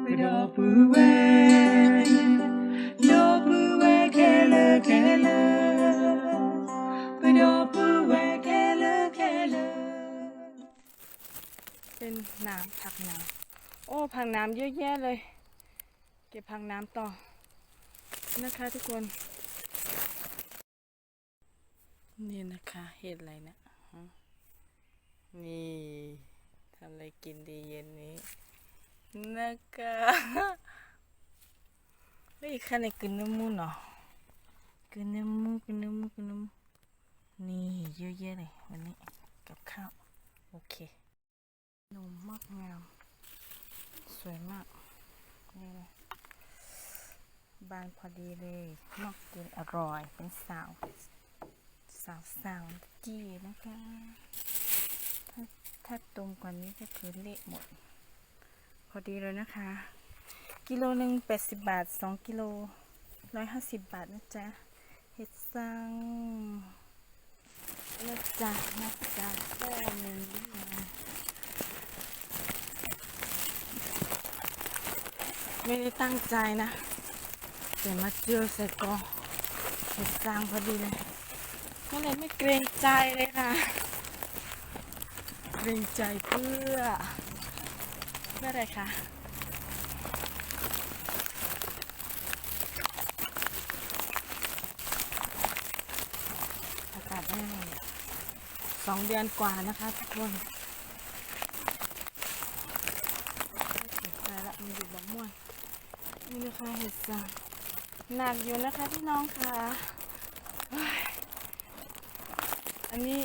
ပဒီပုၢ်ဝဲၢ်, ဒီပုၢ်ဝဲၢ်ခဲလၢာ်ခဲလၢာ်, ပဒီပုၢ်ဝဲၢ်ခဲလၢာ်ခဲလၢာ်. เป็นน้ำผักน้ำ โอ้ ผักน้ำเยอะแยะเลย เก็บผักน้ำต่อนะคะทุกคน นี่นะคะ เห็ดอะไรเนี่ย ฮะ นี่ ทำอะไรกินดีเย็นนี้ นะคะ เฮ้ย ข้างในกินเนื้อหมูเนาะ กินเนื้อหมู กินเนื้อหมู กินเนื้อหมู นี่ เยอะแยะเลย วันนี้ กับข้าว โอเค นมมากงาม สวยมาก นี่เลย บานพอดีเลย น่ากิน อร่อย เป็นสาว สาวๆ จีนะคะ ถ้า ถ้าตุมกว่านี้ก็คือเละหมด พอดีเลยนะคะ กิโลหนึ่งแปดสิบบาท สองกิโล ร้อยห้าสิบบาทนะจ๊ะ เห็ดซาง นะจ๊ะ นะจ๊ะ แค่นี้ ไม่ได้ตั้งใจนะ แต่มาเจอใส่กอเห็ดซางพอดีเลย ก็เลยไม่เกรงใจเลยค่ะ เกรงใจเพื่อ เพื่ออะไรคะ อากาศแห้ง สองเดือนกว่านะคะทุกคน เสียใจละ มันอยู่บ่ม่วน นี่นะคะ เห็ดซาง หนักอยู่นะคะพี่น้องคะ เฮ้ย อันนี้